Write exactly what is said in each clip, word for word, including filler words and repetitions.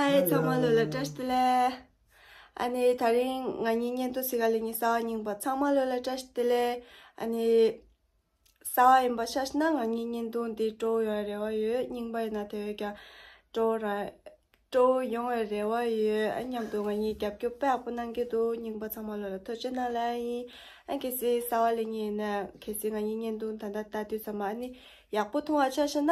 ཨེ། ཚང་མ་ལོ་ལ་བཀྲ་ཤིས་བདེ་ལེགས། ཨ་ནི་དེ་རིང་ང་གཉིས་བརྙན་ཐུང་གཟིགས་ག་ལ་ཉིན་གསར་པ་རྙིང་པ་ཚང་མ་ལོ་ལ་བཀྲ་ཤིས་བདེ་ལེགས། ཨ་ནི་གསར་པ་ཡིན་པ་ཤ་ཤ་ན་ང་གཉིས་བརྙན་ཐུང་འདི་སྤྲོ་པོ་ཡོང་བའི་རེ་བ་ཡོད། རྙིང་པ་ཡིན་ན་དེ་བས་ཀྱང་སྤྲོ་པོ་རང་སྤྲོ་པོ་ཡོང་བའི་རེ་བ་ཡོད། ཨ། མཉམ་དུ་ང་གཉིས་རྒྱབ་སྐྱོར་དཔེ་ཡག་པོ་གནང་གི་འདུག་རྙིང་པ་ཚང་མ་ལོ་ལ་ཐུགས་རྗེ་གནང་ལབ་ཡིན། ཨ། གལ་སྲིད་གསར་པ་ལ་ཉིན་ཡིན་ན་གལ་སྲིད་ང་གཉིས་བརྙན་ཐུང་ད་ལྟ་ལྟ་དུས་ཙམ་པ་ཨ་ནི་ཡག་པོ་མཐོང་བ་ཆ་བཞག་ན།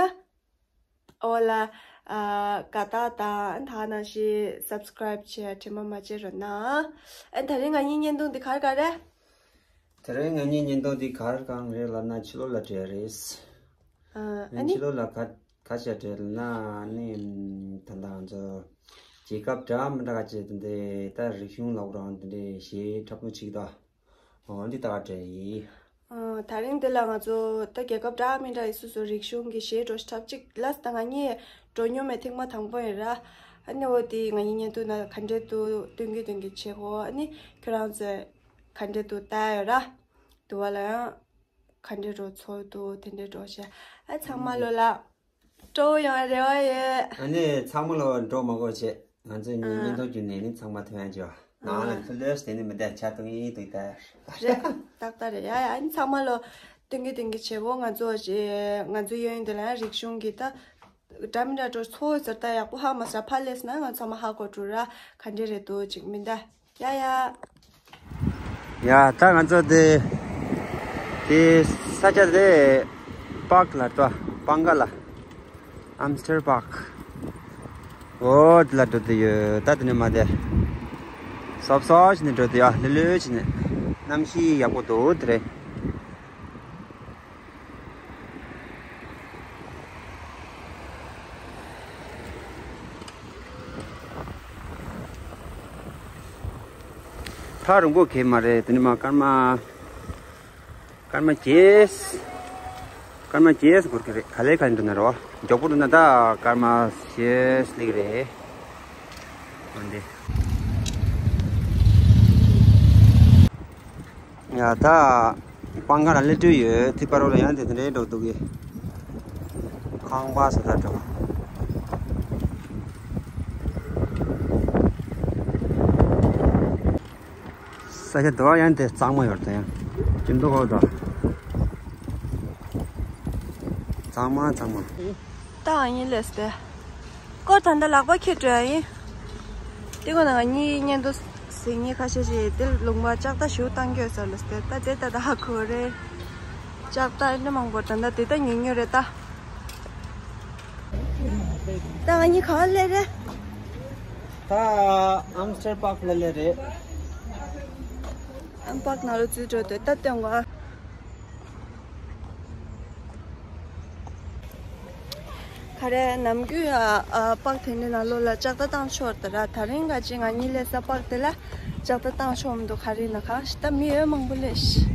འོ་ལ། ཨ། དགའ་རྟགས་དང་ད་ག་ནང་བཞིན་སབ་སི་ཀ་རའིབ་བྱེད་ཡ་དྲི་མ་མ་བརྗེད་རོགས་གནང་། ཨ། དེ་རིང་ང་གཉིས་བརྙན་ཐུང་འདི་ག་རེ་ག་རེ། དེ་རིང་ང་གཉིས་བརྙན་ཐུང་འདི་ག་རེ་གང་རེད་ལབ་ན་ཕྱི་ལོགས་ལ་འགྲོ་ཡ་རེད། ཨ། ཨ་ནི་ཕྱི་ལོགས་ལ་ག་ག་བྱས་འགྲོ་ཡ་ལབ་ན་ནི་ད་ལྟ་ང་ཚོ་རྒྱལ་ཁབ་འདྲ་མི་འདྲ་ག་བྱས་དེ་འདྲ་ད་རིག་གཞུང་ལབ་རང་དེ་འདྲ་གཞས་འཁྲབ་མུ་ཅིག་ད། འོ་འདི་ལྟ་བ་འདྲ་ཡིན། ཨ། དེ་རིང་འདི་ལ་ང་ཚོ་ད་རྒྱལ་ཁབ་འདྲ་མི་འདྲ་ཡི་སོ་སོ་རིག་གཞུང་གི་གཞས་འགྲོ་འཁྲབ་ཅིག་ལ་ད་ང་གཉིས་འགྲོ་མྱོང་མེད་ཐེངས་མ་དང་པོ་ཡིན་ར། ཨ་ནི་འོ་དེ་ང་གཉིས་བརྙན་ཐུང་ན་ག་འདྲས་འདུག་སྟོན་གི་སྟོན་གི་བྱེད་གོ་ཨ་ནི་ཁྱོད་རང་ཚོས་ག་འདྲས་འདུག་ལྟ་ཡོད་ར། དུ་བ་ལ་ཡང་ག་འདྲས་འགྲོ་ཚོར་འདུག་དེ་འདྲས་འགྲོ་བྱ། ཨ། ཚང་མ་ལོ་ལ། སྤྲོ་པོ་ཡོང་བའི་རེ་བ་ཡོད། ཨ་ནི་ཚང་མ་ལོ་འགྲོ་མ་དགོས་བྱས། ང་ཚོའི་ཉིན་ཨ། ཉིན་ཐོ་བརྒྱུད་ནས་ནི་ཚང་མ་ཐོན་ཡ་བྱོས། ནང་ལ་ཨ། ཐུ་ལོས་དེ་ནི་མི་བསྡད་ཆ་གཏོང་ཡིན་འདུག་ད། རེད། ཏག་ཏག་རེད་ཡ་ཡ། ཨ་ནི་ཚང་མ་ལོ་སྟོན་གི་སྟོན་གི་བྱེད་གོ་ང་ཚོ་ང་ཚོ་ཡོད་ཡོད་འདི་ལ་ཡང་རིག་གཞུང་གི་ད་འདྲ་མི་འདྲ་འགྲོ་ཚོ་ཟེར་ད་ཡག་པོ་ཧ་མ་ཟ་ཕ་ལས་ན་ང་ཚང་མ་ཧ་གོ་འགྲོ་ར། ག་འདྲས་རེད་འདུག་ཅིག་མི་འདའ། ཡ་ཡ། ཡ་ད་ང་ཚོ་དེ་དེ་ས་ཆ་དེ་པག་ལ་ཏོ་པང་ག་ལ་ཨམ་སི་ཊར་པག་འོ་དེ་ལ་འགྲོ་དེ་ཡོད། ད་དེ་ནས་མ་དེ་སོབ་སོབ་བྱས་ནས་འགྲོ་དེ་ཡོད། ལྷོད་ལྷོད་བྱས་ནས་གནམ་གཤིས་ཡག་པོ་འདུག་དེ་རེད། ཐག་རིང་པོ་གས་མ་རེད། དེ་ནི་མ་སྐར་མ་སྐར་མ་བརྒྱད། སྐར་མ་བརྒྱད་འགོར་གི་རེད། ག་ལེ་ག་ལེ་འགྲོ་ན་རོ། མགྱོགས་པོ་འགྲོ་ན་ད་སྐར་མ་བཞི་སླེབས་རེད། འོན་ཏེ། ཡ་ད། སྤང་ཁ་ལ་སླེབས་དུས་ཡོད། དེ་པར་རོ་ལ་ཡང་དེ་དེ་འདྲའི་འགྲོ་འདུག་གི་ཁང་པ་ས་ད་འགྲོ། ས་ཆ་དེ་བ་ཡང་དེ་གཙང་མ་ཡོད་ད་ཡང་། ཅི་འདུག་གོ་ད། གཙང་མ་གཙང་མ། ད་ཨ་ཡིན་ལས་ཏེ། སྐོར་ད་ལྟ་ལག་པ་འཁྱེར་འགྲོ་ཡ་ཡིན། དེ་གོ་ན་ང་གཉིས་བརྙན་ཐུང་གཟིགས་མཁན་ཁ་ཤས་ཤིག་དེ་ལུང་པ་ལྕགས་རྟ་ཞུ་བཏང་གི་ཡོད་ས་ལ་སྟེ། ད་དེ་ད་ད་ཧ་གོ་རེད། ལྕགས་རྟ་འདྲ་མང་པོ་ད་ལྟ་དེ་ད་ཉུང་ཉུང་རེད་ད། ད་ང་གཉིས་ག་པར་སླེབས་རེད། ད་ཨམ་སི་ཊར་པག་ལ་སླེབས་རེད། ཨམ་པག་ནང་ལ་འཛུལ་འགྲོ་དེ་ད་སྟོན་གོ། ག་རེ་ནམ་རྒྱུན་ཡ་ཨ་པག་དེ་འདྲའི་ནང་ལོགས་ལ་ལྕགས་རྟ་བཏང་ཆོག་ད་ར། དེ་རིང་ག་ཅི་ང་གཉིས་སླེབས་ས་པག་དེ་ལ་ལྕགས་རྟ་བཏང་ཆོག་མི་འདུག་ག་རེ་ན་གང་ཞིག་ད་མི་ཡོད་མང་པོ་སླེབས་ཤག་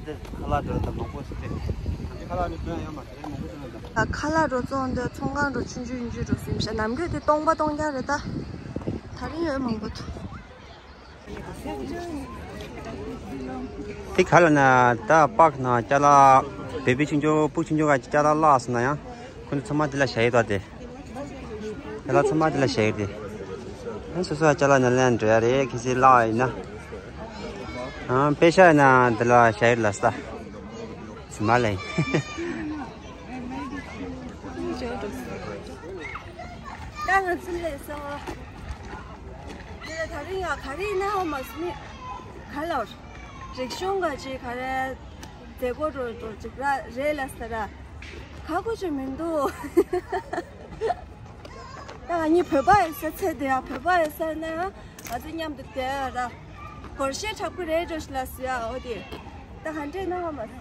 འདིར་ཁ་ལག་འདྲ་དང་མང་པོ་ཞིག་སླེབས། འདི་ཁ་ལག་ནི་དོན་ཡོད་མ་རེད། མང་པོ་ཞིག་སླེབས་འདུག་ཨ་ཁ་ལག་འགྲོ་ཚོང་འདི་ཚོང་ཁང་འགྲོ་ཆུང་ཆུང་ཆུང་ཆུང་འགྲོ་སེམས་ཤག་ནམ་རྒྱུན་དེ་སྟོང་པ་སྟོང་རྐྱང་རེད་ད། དེ་རིང་ཡོད་མང་པོ་འདུག་དེ་ག་ལ་ན་ད་པག་ན་ཅ་ལག་བེ་བི་ཆུང་ཆུང་སྤུ་ཆུང་ཆུང་ག་ཅ་ལག་བརླག་སོང་ན་ཡང་ཁོ་ཚོ་ཚང་མ་དེ་ལ་བཞག་ཡོད་དོ། དེ་ཅ་ལག་ཚང་མ་དེ་ལ་བཞག་ཡོད་དེ། ཨ་སོ་སོ་ཡ་ཅ་ལག་ནང་ལེན་འགྲོ་ཡ་རེད། གལ་སྲིད་བརླག་ཡིན་ན། ཨ་པེ་ཤ་ཡིན་ན་དེ་ལ་བཞག་ཡོད་ལ་ས། ཚི་མ་ལེན། ད་ང་ཚོ་སླེབས་སོང་། དེ་ལ་དེ་རིང་ཡ་ག་རེ་གནང་བ་མ་སོང་ནི། ག་ལ་རིག་གཞུང་ག་ཅིག་ག་རེ་མཛད་སྒོ་འགྲོ་འགྲོ་ཅིག་ར་རེད་ལ་ས་ར། ག་གོ་ཅིག་མི་འདུག་ད་ང་གཉིས་བོད་པ་ཡོད་ས་ཚེ་འདི་ཡ་བོད་པ་ཡོད་ས་ན་ཡ་ང་ཚོ་མཉམ་དུ་བསྡད་ཡ་ར། སྒོར་གཞས་འཁྲབ་གི་རེད་འགྲོ་ཞིག་ལ་ས་ཡ། འོ་དེ་ད་ག་འདྲས་གནང་བ་མ་སོང་།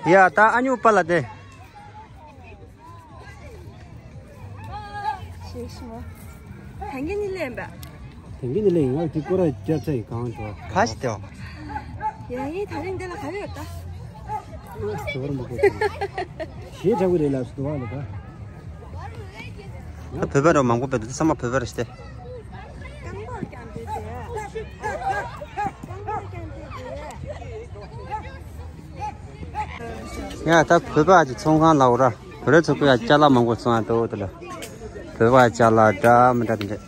ཡ་ད་ཨ་ཉུ་པ་ལ་དེ། ཤེས་ཤེས་མ། ཐང་གི་ནི་ལེན་པ། ཐང་གི་ནི་ལེན་ང་དེ་ཀོ་ར་རྒྱབ་ཚ་ཡི་གང་བྱོ། ག་ཞིག་དེའོ། ཡ་ཡི་ད་རིང་འདི་ལ་ག་རེ་ཡོད་ད། ཟོར་མ་གོ། ཞེ་དྲག་གི་རེད་ལབ་སུ་དུ་བ་ལ་ད། བོད་པ་རོ་མང་པོ་བོད་དུ་ཚང་མ་བོད་པ་རེད་ཤི་སྟེ། རྐང་པ་རྐྱང་དེ་དེ། རྐང་པ་རྐྱང་དེ་དེ། ཡ་ད་བོད་པ་གི་ཚོང་ཁང་ལ་འོ་ར། བོད་རིགས་ཚོ་གི་ཡ་ཅ་ལག་མང་པོ་བཙོང་ཡ་འདུག་དེ་ལ། བོད་པ་ཅ་ལག་འདྲ་མི་འདྲ་དེ་འདྲ།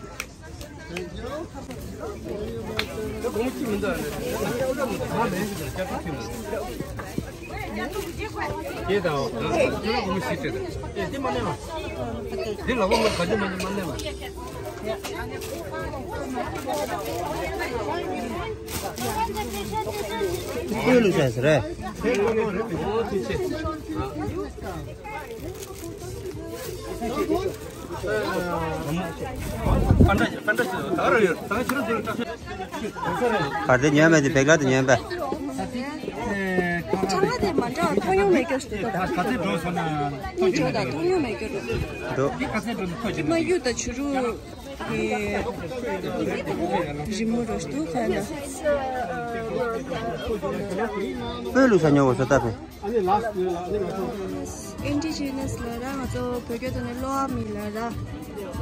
ཨོ་ལུ་ཤ་ཟེར་རེད། གར་དེ་ཉོས་མེད་དེ་བེག་ལ་དེ་ཉོས་པས། ཅ་ལག་དེ་མ་འདྲ་མཐོང་ཡོང་མེད་སྐྱོ་ཞིག་འདུག་ད། གཉིས་འཇོག་དང་མཐོང་ཡོང་མེད་སྐྱོ་འདུག་མ་གཡུ་དང་ཆུ་རུ་དེ་རི་མོ་རོ་ཞིག་འདུག་ཁ་ན། སྤོས་ལུག་ས་ཉོ་བ་ས་ད་ཕེ། ཨིན་ཌི་ཇི་ནས་ལ་ར་ང་ཚོ་བོད་སྐད་ཐོག་ནས་གློ་བ་མི་ལ་ར།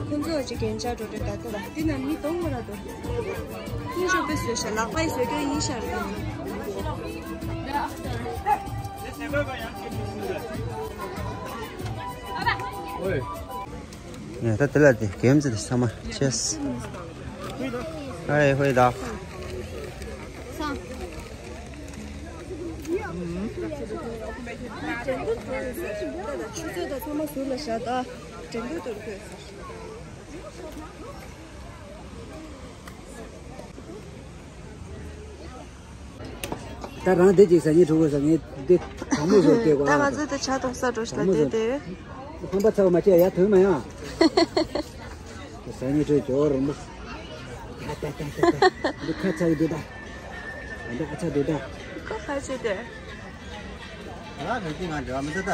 ཁོང་ཚོ་ཅིག་རྒྱན་ཆ་འགྲོ་འགྲོ་ད་ལྟ་ལ་འདི་ན་མི་གཏོང་མ་ར་འདུག་ཁྱོད་ཤོག་པའི་བཟོས་ཤ་ལག་པའི་བཟོས་སྐྱོ་ཡིན་ཤ་ར། ཨོའི། ཡ་ད་དེ་ལ་དེ་གེམ་ཙི་དེ་ཚང་མ་ཆེས། ཨའི་ཧོའི་ད། ཆུ་ཚོད་ད་ཚང་མ་ཟུར་ལ་བཞག་ད། དྲན་དུ་དུར་དགོས་ཟེར། ད་རང་བདེ་ཅིག་ཟ་ཉེ་ཕྲུ་གུ་ཟ་ཉེ་འདི་དྲང་མོ་བཟོ་སྟེ་གོ། ད་ང་ཚོ་དེ་ཇ་འཐུང་ས་འགྲོ་ཤི་ལ་བསྡད་དེ། ཧམ་པ་ཚ་བ་མ་བྱས་ཡ་དོན་མ་ཡང་། ཟ་ཉེ་ཕྲུ་གྱོ་རོང་པོ། ད་ད་ད་ད་ད་འདི་ཁ་ཚ་གི་འདུག་ད། འདི་ཨ་ཚ་འདུག་ད། ཁ་ཁ་བྱས་ཏེ། ཨ་རེ་ཏི་ང་འདྲ་མི་འདུག་ད།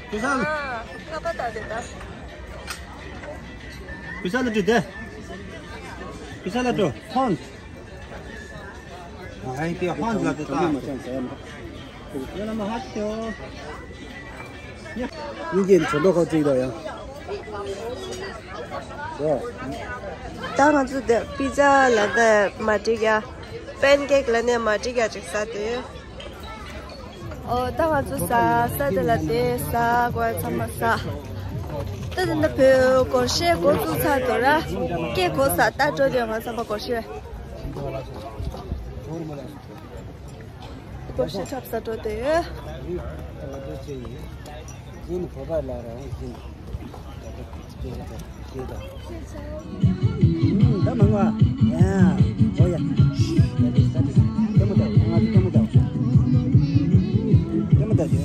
ཁུ་ས་ལ། ཨ་ཁ་པ་ད་དེ་ད། ཁུ་ས་ལ་འགྲོ་དེ། ཁུ་ས་ལ་འགྲོ་ཧོན། ཨ་ཧེ་ཏི་ཧོན་ལ་དེ་ད། ཡོད་ན་མ་ཧ་ཏི་ཡོ། ཡིན་གྱི་ཚོན་མདོག་ཁ་བརྩིགས་དང་ཡང་། ད་ང་ཚོ་དེ་པི་ཛ་ལ་ནས་མ་འགྲིག་ཡ། པན་ཀེག་ལ་ནས་མ་འགྲིག་ཡ་ཅིག་ཟ་དེ། ཨོ་ད་ང་ཚོ་ཟ་ས་དེ་ལ་དེ་ཟ་དགོས་ཚང་མ་ཟ། ད་དེ་འདྲ་བོད་སྒོར་གཞས་འགོ་བཙུགས་ཚར་དོ་ར། སྐད་གོ་ས་ད་འགྲོ་དེ་ང་ཚང་མ་སྒོར་གཞས། སྒོར་གཞས་འཁྲབ་ས་འགྲོ་དེ། ད་མང་བ། ཡ། ཨོ་ཡ། ད་དེ་ད་དེ། ལྟད་མོ་ལྟ། ང་ཚོ་ལྟད་མོ་ལྟ། ལྟད་མོ་ལྟ་དེ།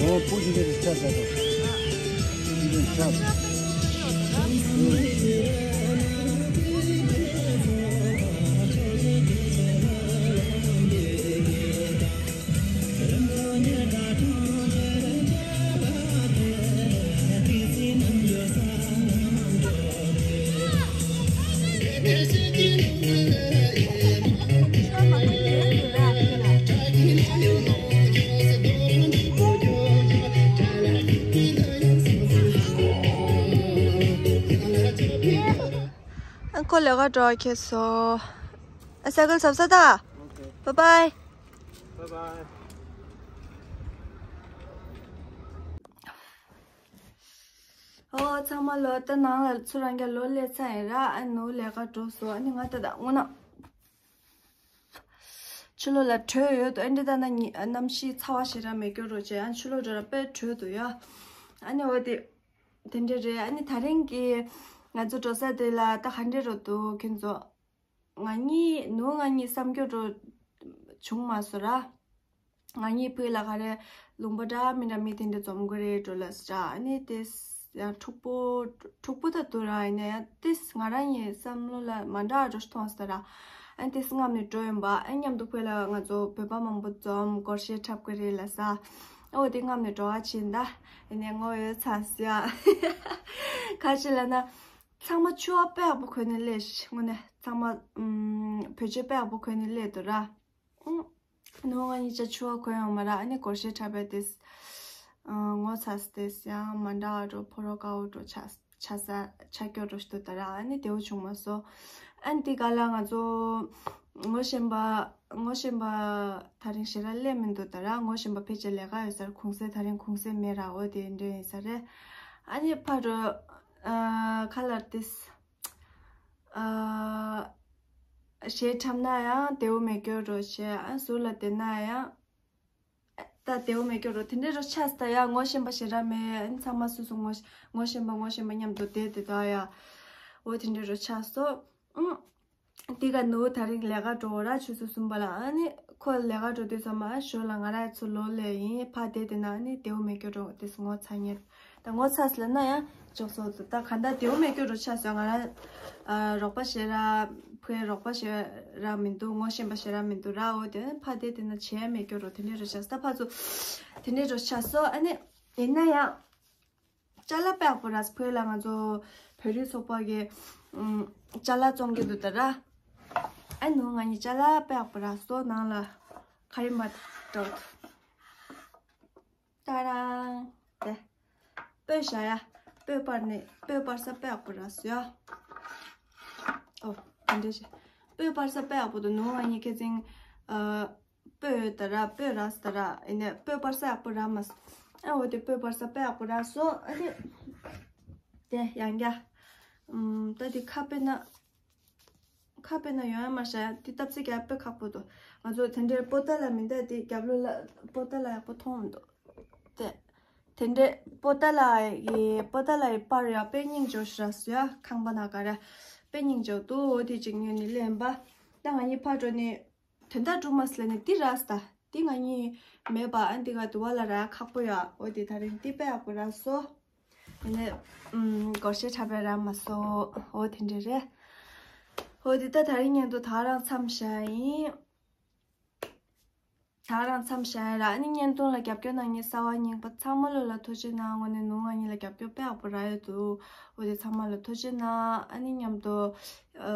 ཨོ་སྤུ་ཞིག་འདི་ཆགས་ཟེར་དོ། སྤུ་ཞིག་འདི་ཆགས། ཁོ་ལས་ཀ་འགྲོ་ཁེལ་སོང་། ཨ་སའི་ཀལ་ཟབ་ས་ད། བཱའི་བཱའི། བཱའི་བཱའི། ཨོ་ཚང་མ་ལོ་ད་ནང་ལ་ཚུར་རང་རྒྱ་ལོ་སླེབས་ཚར་ཡིན་ར། ཨ་ནུ་ལས་ཀ་འགྲོ་སོང་། ཨ་ནི་ང་ད་ད་དངོས་གནས། ཕྱི་ལོགས་ལ་དྲོད་ཡོད་དོ། ཨ་འདྲི་ད་ན་ཉི་གནམ་གཤིས་ཚ་བ་ཞེ་དྲག་མེད་སྐྱོ་རོ་བྱས། ཨ་ཕྱི་ལོགས་འགྲོ་ར་དཔེ་དྲོད་འདུག་ཡ། ཨ་ནི་འོ་དེ་དེ་འདྲ་རེད། ཨ་ནི་ད་རིང་གི་ང་ཚོ་འགྲོ་ས་དེ་ལ་ད་ག་འདྲ་རོ་འདུག་ཁྱོད་ཚོ། ང་གཉིས་ནུ་ང་གཉིས་བསམ་སྐྱོ་འགྲོ་བྱུང་མ་སོང་ར། ང་གཉིས་ཕུག་ལ་ག་རེ་ལུང་པ་འདྲ་མི་འདྲ་མི་དེ་འདྲ་འཛོམས་དགོས་རེད་འགྲོ་ལ་ཟེར། ཨ་ནི་དེ་ཡང་འཁྲུག་པོ་འཁྲུག་པོ་ད་འདུག་ར། ཡིན་ན་ཡང་དེ་ང་རང་ཡི་བསམ་བློ་ལ་མ་འདྲ་འགྲོ་ཞིག་མཐོང་སོང་ར། ཨ་ནི་དེ་སྔ་ནས་འགྲོ་ཡིན་པ། ཨ་མཉམ་དུ་ཕུག་ལ་ང་ཚོ་བོད་པ་མང་པོ་འཛོམས་སྒོར་གཞས་འཁྲབ་དགོས་རེད་ལ་ཟེར། ཨོ་དེ་སྔ་ནས་འགྲོ་བ་ཕྱིན་ད། ཡིན་ནའི་ངོ་ཡོད་ཚ་ཟེར། ག་ཅི་ལ་ན། ཚང་མ་ཕྱུ་པ་དཔེ་ཡག་པོ་གོན་ནས་སླེབས་ཤག་དངོས་གནས་ཚང་མ་ཨམ་བོད་ཆས་དཔེ་ཡག་པོ་གོན་ནས་སླེབས་འདུག་ར། ཨུམ། ནུ་ང་གཉིས་ཆ་ཕྱུ་པ་གོན་ཡོང་མ་ར། ཨ་ནི་སྒོར་གཞས་འཁྲབ་པའི་དེ་ཨ་ངོ་ཚ་སྟེ་ཡང་མ་འདྲ་བ་འགྲོ་ཕོ་རོག་དཀར་པོ་འགྲོ་ཆགས་ ཆགས་ས་ཆགས་སྐྱོ་རོ་ཞིག་འདུག་ད་ར། ཨ་ནི་དེའུ་བྱུང་མ་སོང་། ཨ་ནི་དེ་ག་ལ་ང་ཚོ་ངོ་ཤེས་པ་ངོ་ཤེས་པ་ད་རིང་ཞེ་དྲག་སླེབས་མི་འདུག་ད་ར། ངོ་ཤེས་པ་ཕལ་ཆེར་ལས་ཀ་ཡོད་ས་རེད། གུང་སེང་ད་རིང་གུང་སེང་མེད་ར། འོ་དེ་འདྲ་ཡིན་ས་རེད། ཨ་ནི་ཕ་རོ་ཨ་ཁ་ལར་ཏིས་ཨ་གཞས་འཁྲབ་ན་ཡང་དེའུ་མེད་སྐྱོ་རོ་བྱས། ཨ་ཟུར་ལ་བསྡད་ན་ཡང་ད་དེའུ་མེད་སྐྱོ་རོ་དེ་འདྲའི་རོ་ཆགས་སོང་ད་ཡ། ངོ་ཤེས་པ་ཞེ་དྲག་མེད། ཨ་ནི་ཚང་མ་སོ་སོ་ངོ་ངོ་ཤེས་པ་ངོ་ཤེས་པ་མཉམ་དུ་བསྡད་དེ་ད་ཡ། འོ་དེ་འདྲའི་རོ་ཆགས་སོང་། ཨུ། དེ་ག་ནུ་ད་རིང་ལས་ཀ་འགྲོ་ར། ཆུ་ཚོད་གསུམ་པ་ལ། ཨ་ནི་ཁོ་ལས་ཀ་འགྲོ་དུས་ཙམ་མ་ཞོར་ལ་ང་ར་ཚོ་ལོག་ལས་ཡིན། ཕ་བསྡད་དེ་ན་ཨ་ནི་དེའུ་མེད་སྐྱོ་རོ་དེ་ངོ་ཚ་ཉེ། ད་ངོ་ཚ་སོང་ལབ་ན་ཡང་ཅོག་སོ་ད་ག་འདྲ་དེའུ་མེད་སྐྱོ་རོ་ཆགས་སོང་། ང་ར་ཨ་རོགས་པ་ཞེ་དྲག་ཕའི་རོགས་པ་ཞེ་དྲག་མི་འདུག་ངོ་ཤེས་པ་ཞེ་དྲག་མི་འདུག་ར། འོ་དེ་ཕ་བསྡད་དེ་ན་བྱས་མེད་སྐྱོ་རོ་དེ་འདྲའི་རོ་ཆགས་སོང་ད་ཕ་ཚོ། དེ་འདྲའི་རོ་ཆགས་སོང་། ཨ་ནི་ཡིན་ན་ཡང་ཅ་ལག་དཔེ་ཡག་པོ་རག་སོང་། བོད་ལ་ང་ཚོ་བོད་རིགས་ཚོགས་པ་གི་ཨམ་ཅ་ལག་བཙོང་གི་འདུག་ད་ར། ཨ་ནུ་ང་གཉིས་ཅ་ལག་དཔེ་ཡག་པོ་རག་སོང་། ནང་ལ་ཁ་རི་མ་འདྲ་བོ་ཏ་རང་། དེ་སྤོས་བཞག་ཡ། སྤོས་སྤར་ནས་སྤོས་སྤར་ས་དཔེ་ཡག་པོ་རག་སོང་ཡ། ཨོ་དེ་འདྲ་ཞིག་སྤོས་སྤར་ས་དཔེ་ཡག་པོ་འདུག་ནུ་ང་གཉིས་ཁེ་ཚིང་ཨ་སྤོས་ད་ར་སྤོས་རག་སོང་ད་ར། ཡིན་ནའི་སྤོས་སྤར་ས་ཡག་པོ་རག་མ་སོང་། ཨ་འོ་དེ་སྤོས་སྤར་ས་དཔེ་ཡག་པོ་རག་སོང་། ཨ་དེ་དེ་ཡང་རྒྱ་ཨམ་ད་དེ་ཁ་དཔེ་ན། ཁ་དཔེ་ན་ཡོང་ཡ་མ་ཤ་ཡ། དེ་སྟབས་ཚེ་རྒྱ་དཔེ་ཁག་པོ་འདུག་ང་ཚོ་དེ་འདྲའི་པོ་ཏ་ལ་མི་འདའ་དེ་རྒྱབ་ལོ་ལ་པོ་ཏ་ལ་ཡག་པོ་མཐོང་མི་འདུག་དེ་དེ་འདྲའི་པོ་ཏ་ལ་ཡི་པོ་ཏ་ལ་ཡི་པར་ཡ་དཔེ་སྙིང་རྗེ་ཞེ་དྲག་སོང་ཡ། ཁང་པ་ན་ག་ར་དཔེ་སྙིང་རྗེ་འདུག་འོ་དེ་ཅིག་ཉོས་ནས་ལེན་པ། ད་ང་གཉིས་ཕར་འགྲོ་ནས་དོན་དག་སྒྲུབ་མ་སོང་ལབ་ནས་འདི་རག་སོང་ད། འདི་ང་གཉིས་མེད་པ། ཨ་འདི་ག་དུ་བ་ལ་རག་ཁག་པོ་ཡ། འོ་དེ་ད་རིང་འདི་དཔེ་ཡག་པོ་རག་སོང་། ཡིན་ནའི་ཨུམ་སྒོར་གཞས་འཁྲབ་པ་རག་མ་སོང་། འོ་དེ་འདྲ་རེད། འོ་དེ་ད་ད་རིང་བརྙན་ཐུང་ད་རང་མཚམས་བཞག་ཡིན། ད་རང་མཚམས་བཞག་ཡིན་ར། ཨ་ནི་བརྙན་ཐུང་ལ་རྒྱབ་སྐྱོར་གནང་མཁན་གསར་བ་རྙིང་པ་ཚང་མ་ལོ་ལ་ཐུགས་རྗེ་གནང་། དངོས་གནས་ནུ་ང་གཉིས་ལ་རྒྱབ་སྐྱོར་དཔེ་ཡག་པོ་རག་ཡོད་འདུག་འོ་དེ་ཚང་མ་ལ་ཐུགས་རྗེ་གནང་། ཨ་ནི་མཉམ་དུ་ཨ་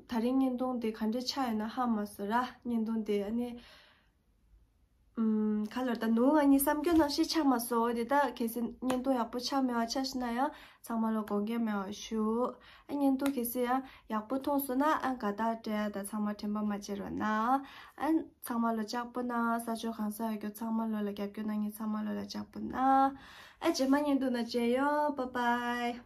ད་རིང་བརྙན་ཐུང་དེ་ག་འདྲ་ཆགས་ཡོད་ན་ཧ་མ་སོ་ར། བརྙན་ཐུང་དེ་ཨ་ནི་ཨུམ་ཁ་ལོར་ད་ནུ་ང་གཉིས་བསམ་རྒྱུ་ནང་བཞིན་ཆགས་མ་སོང་། འོ་དེ་ད་གལ་སྲིད་བརྙན་ཐུང་ཡག་པོ་ཆགས་མེད་པ་ཆགས་ཤི་ན་ཡང་ཚང་མ་ལོ་དགོངས་འགལ་མེད་པ་ཞུ། ཨ་བརྙན་ཐུང་གལ་སྲིད་ཡང་ཡག་པོ་མཐོང་སོང་ན་ཨ་དགའ་རྟགས་སྤྲད་ཡ་ད་ཚང་མ་དྲན་པ་མ་བརྗེད་རོགས་གནང་། ཨ་ཚང་མ་ལོ་ལྕགས་པོ་གནང་། ས་ཕྱོགས་གང་ས་ཡོད་རྒྱུ་ཚང་མ་ལོ་ལ་རྒྱབ་སྐྱོར་གནང་མཁན་ཚང་མ་ལོ་ལ་ལྕགས་པོ་གནང་། ཨ་རྗེས་མ་བརྙན་ཐུང་ནང་མཇལ་ཡོང་། Bye bye།